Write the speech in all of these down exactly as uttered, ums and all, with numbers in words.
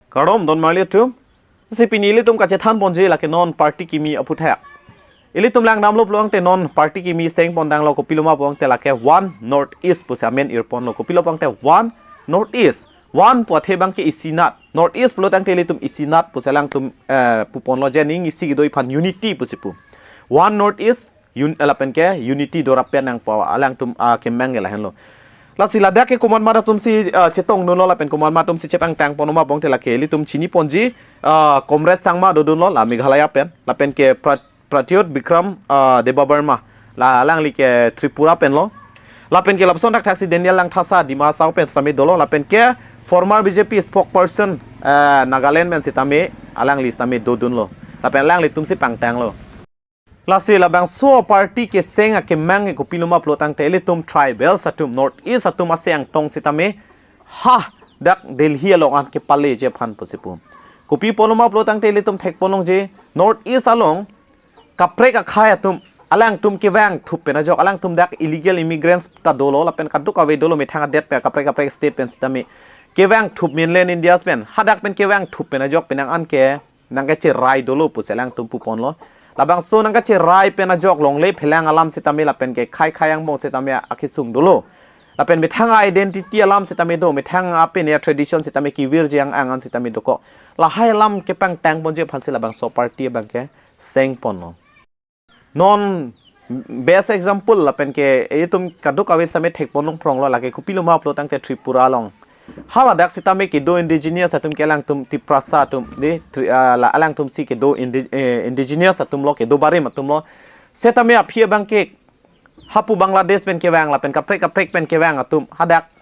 Kardom don marli atum. Si pini ilitum kachethan ponji lake non party kimi aphuthak. Ilitum langdamlo pulote non party kimi seng pondanglo, kopiloma pulote lake One North East pusi amen irponlo. Kopilo pulote One North East. One pu athe abangke isinat. North East pulotangte ilitum isinat pusi alangtum, eh, puponlo, je ning isi kedo aphan unity pusi pu. One North East, un, lapen ke unity dorap pen nangpo, alangtum akemang ke lahenlo. Lasi ladak ke komatmat atumsi, ah, chetongdunlo lapen komatmat atumsi chepangtang ponma pulote lake ilitum chini ponji, ah, Comrade Sangma dodunlo la Meghalaya pen, lapen ke Pra-, Pradyot Bikram, ah, Debbarma, la alangli ke Tripura penlo. Lapen ke lapuson thakthaksi Daniel Langthasa Dima Hasao pen sitame dolo, lapen ke former B J P spokesperson, ah, Nagaland pen sitame alangli sitame dodunlo. Lapen alanglitumsi pangtanglo. Lasi labangso party keseng akemang ke kopiloma pulotangte ilitum tribals atum, North East atum ase angtong sitame hadak Delhi along an kepaleji aphan pusi pu. Kopi ponloma pulotangte ilitum thek ponlongji, North East along kaprek akhei atum, alangtum kevang thup pen ajok, alangtum dak illegal immigrants ta dolo, lapen kadokave dolo, methang adet pen, kaprek kaprek state pen sitame kevang thup, mainland Indias pen, hadak pen kevang thup pen ajok penang an ke nangkacherai dolo pusi alangtum puponlo. Labangso nangkacherai pen ajok longle phelang alam sitame lapen ke khei khei angbong sitame akesung dolo. Lapen methang identity alam sitame do, methang apini a-tradition sitame kevirji ang-ang sitame dokok. Lahai alam kepangtang ponji aphansi labangso party abangke seng ponlo. Non best example lapen ke itum kadokave sitame thek ponlong phronglo, lake kopiloma pulotangte Tripura along. Haladak sitame kedo indigenous atum ke alangtum Tiprasa atum, de, Tri-, ah, la alangtumsi kedo indi-, eh, indigenous atumlo, kedo barim atumlo. Sitame aphi abangke hapu Bangladesh pen kevang lapen kaprek kaprek pen kevang atum hadak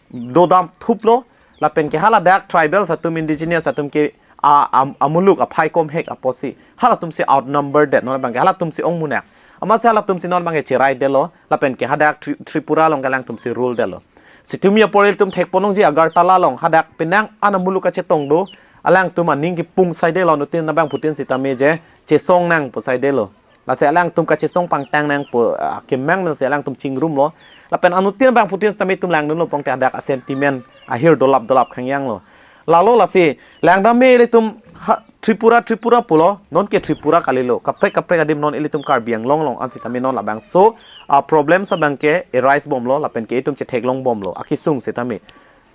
dodam thuplo, lapen ke haladak tribals atum, indigenous atum ke a, am-, amuluk aphai komhek apotsi halatumsi outnumbered det, non abangke halatumsi ongmunak. Amatsi halatumsi non abangke cheraidetlo, lapen ke hadak Tri-, Tripura along ke alangtumsi rule detlo. Situmi apor ilitum thek ponlongji Agartala along hadak penang an amuluk kachetong do, alangtum aning kepung saidetlo, anuttin abangphutin sitame je chesong nang pu saidetlo. Lasi alangtum kachesong pangtang nang pu, ah, kemang nangsi alangtum chingrumlo. Lapen anuttin abangphutin sitame itum langdunlo pulote hadak a-sentiment ahir dolap dolap khangyanglo. Lalo lasi langdam me ilitum ha, Tripura, Tripura pulo, non ke Tripura kalilo. Kaprek kaprek adim non ilitum Karbi Anglong along an sitame non labangso, ah, problems abangke arise bomlo, lapen ke itum chetheklong bomlo, akesung sitame.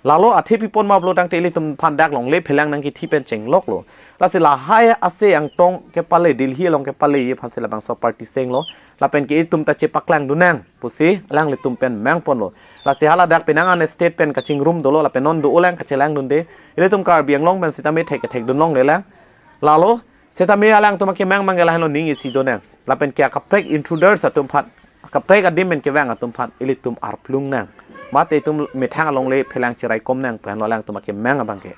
Lalo athe pi ponma pulotangte ilitum aphan dak longle phelang nangkethi pen chengloklo. Lasi lahai ase angtong kepale, Delhi along kepaleji aphansi labangso party senglo. Lapen ke itum ta chepaklangdun nang pusi alanglitum pen mang ponlo. Lasi haladak penang an state pen kachingrum dolo, lapen non do-olang kachelangdunde. Ilitum Karbi Anglong pen sitame thek thekdun longlelang. Lalo sitame alangtum akemang mang ke lahenlo, ning isi do nang. Lapen ke akaprek intruders atum aphan, akaprek adim pen kevang atum aphan ilitum arplung nang. Mate itum methang alongle phelang cheraikom nang pu henlo alangtum akemang abangke.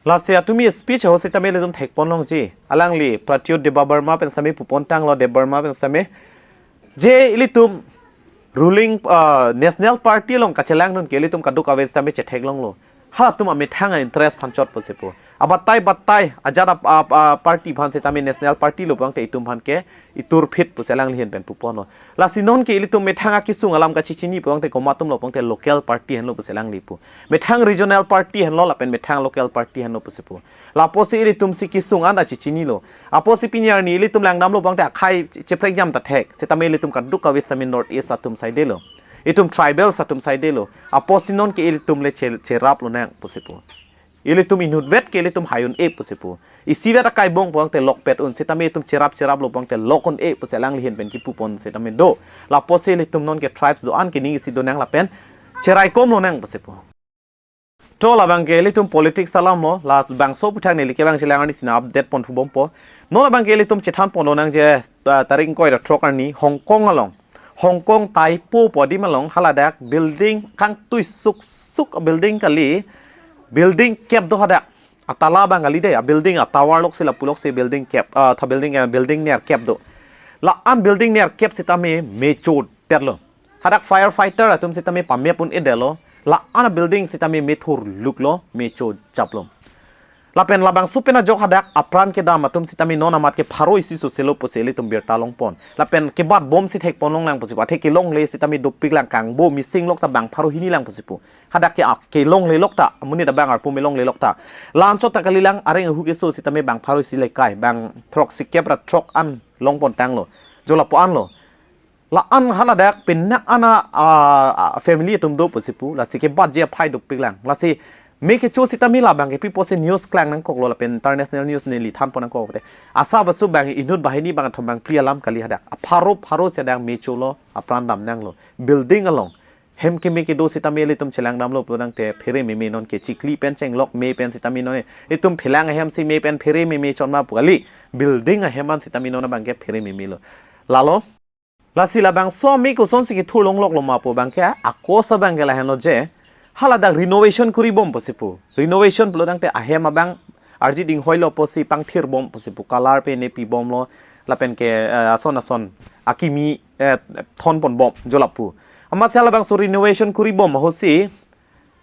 Lasi atumi speech ahut sitame ilitum thek ponlongji. Alangli Pradyot Debbarma pen sitame pupontanglo, Debbarma pen sitame, je ilitum ruling, ah, National Party along kachelangdun ke ilitum kadokave sitame chetheklonglo. Halatum amethang a-interest aphan chot pusi pu. Abatai batai ajat ap-, ap-, ah, party aphan sitame National Party lo pulote itum aphan ke itur phit pusi alangli ahin pen puponlo. Lasi non ke ilitum methang akesung alam kachechini pulote komatumlo pulote local party henlo pusi alangli pu. Methang regional party henlo lapen methang local party henlo pusi pu. Lapusi ilitumsi kesung an ta chechinilo. Apotsi pini arni ilitum langdamlo pulote akhei che-, cheprekjam ta thek. Sitame ilitum kadokave sitame North East atum saidetlo. Itum tribals atum saidetlo. Apotsi non ke ilitum le che-, cheraplo nang pusi pu. Ilitum inutvet ke ilitum hai un-e pusi pu. Isivet akai bong pulote lokpet un, sitame itum cherap cheraplo pulote lok un-e pusi alangli ahin pen kipupon sitame do. Lapusi ilitum non ke tribes do-an ke ning isi do nang lapen cheraikomlo nang pusi pu. To labangke ilitum politics alamlo, labangso aphuthak neli kevang chelang arni sina update ponthu bompo. Non labangke ilitum chethan ponlonang je, ah, tarik ingkoi ra throk arni Hong Kong along, Hong Kong Taipo pu adim along haladak building kangtui suk suk building kali, building kep do hadak. Atala abang kali de, a-building a-tower loksi lapu loksi building kep, ah, tha building, ah, building nerkep do. La-an building nerkep sitame mecho detlo. Hadak firefighter atum sitame pamep un-edetlo. La-an a-building sitame methur luklo, mecho japlo. Lapen labangso pen ajok hadak apran kedam atum sitame non amat ke pharo isi soselo pusi ilitum birta longpon. Lapen kebat bom si thekpon longlang pusi pu. Athe kelongle sitame dopik lang, kangbo mising lok ta bang pharo hini lang pusi pu. Hadak ke ak kelongle lok ta, amonit abang arpu me longle lok ta. La-anchot ta kali lang, areng ahu keso sitame bang pharo isi lekai, bang throk sikep ra throk an longpon tanglo. Jo lapu-an lo. La-an haladak pen na ana, ah, ah, family atum do pusi pu, lasi kebatji aphai dopik lang. Lasi me kecho sitame labang ke pi pusi news klang nangkoklo lapen international news neli thanpon nangkok te. Asa basu bang inut banghini bangkethom bangphli alam kali hadak. Apharo pharo si hadak me cholo, apran dam nanglo. Building along. Hem keme kedo sitame ilitum chelang damlo pulotangte phere meme non ke chikli pen chenglok me pen sitame non. Itum phelang ahem si me pen phere meme chonma pu kali. Building ahem an sitame non abang ke phere meme lo. Lalo. Lasi labangso me kosonsi kethur longloklo ma pu abang ke, akos abang ke lahenlo je, haladak renovation kuri bom pusi pu. Renovation pulotangte ahem abang arji dinghoilo pusi pangthir bom pusi pu, color pen ne pi bomlo, lapen ke, eh, ason ason akimi, eh, thonpon bom jo lapu. Amatsi halabangso renovation kuri bom ahutsi,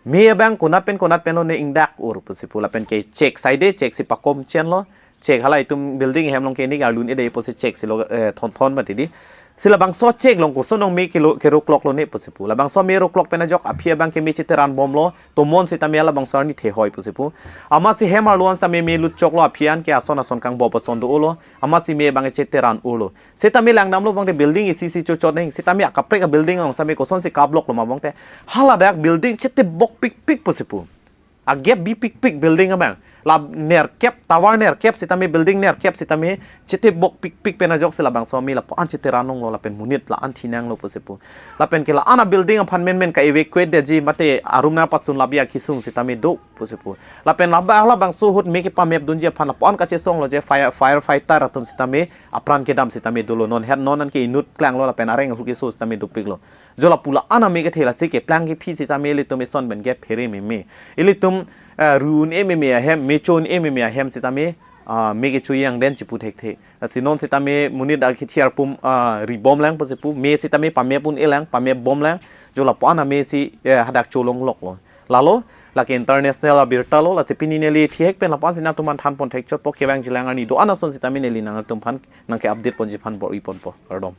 me abang konat pen konat pen lo ne ingdak ur pusi pu, lapen ke chek saide chek si pakom chenlo, chek hala itum building hem along ke nik arlun ede pusi chek si lo, eh, thon thon mati di. Si labangso chek along koson along me kelo kerokloklo ne pusi pu. Labangso me roklok pen ajok aphi abang ke me cheteran bomlo, tomon sitame halabangso arni thehoi pusi pu. Amatsi hem arlo an sitame me lutchoklo, aphi an ke ason ason kangbo pason do-olo. Amatsi me abang cheteran urlo. Sitame langdamlo bangte building isi isi chochot neng. Sitame akaprek a-building along sitame kosonsi kaploklo ma bangte. Haladak building chetebok pikpik pusi pu. Agep bi pikpik building abang. La nerkep, tower nerkep sitame, building nerkep sitame chetebok pikpik pen ajok si labangso me lapu-an cheteran longlo lapen monit la-an thinanglo pusi pu. Lapen ke la-an a-building aphan menmen ka-evacuate detji mate arum nangpasun labi akisung sitame do pusi pu. Lapen laba halabangso ahut me kepamep dunji aphan lapu-an kachesonglo je fire, firefighter atum sitame apran kedam sitame dolo, non het non an ke inut klanglo lapen areng ahu keso sitame dopiklo. Jo lapu la-an a me kethe lasi keplang kephi sitame ilitum eson pen ke phere meme. Ilitum, eh, ru un-e meme ahem, me cho un-e meme ahem sitame, ah, me kecho yang den chipu thekthe. Lasi non sitame monit akhithir pum, ah, ri bom lang pusi pu, me sitame pamep un-e lang, pamep bom lang. Jo lapu-an a me si, eh, hadak cho longloklo. Lalo, lake international abirta lo, lasi pini neli thihek pen lapu-an si nangtum aphan thanpon thekchotpo, kevang jilang arni do-an ason sitame neli nangtum aphan nangke-update ponji aphan bor-i ponpo. Kardom.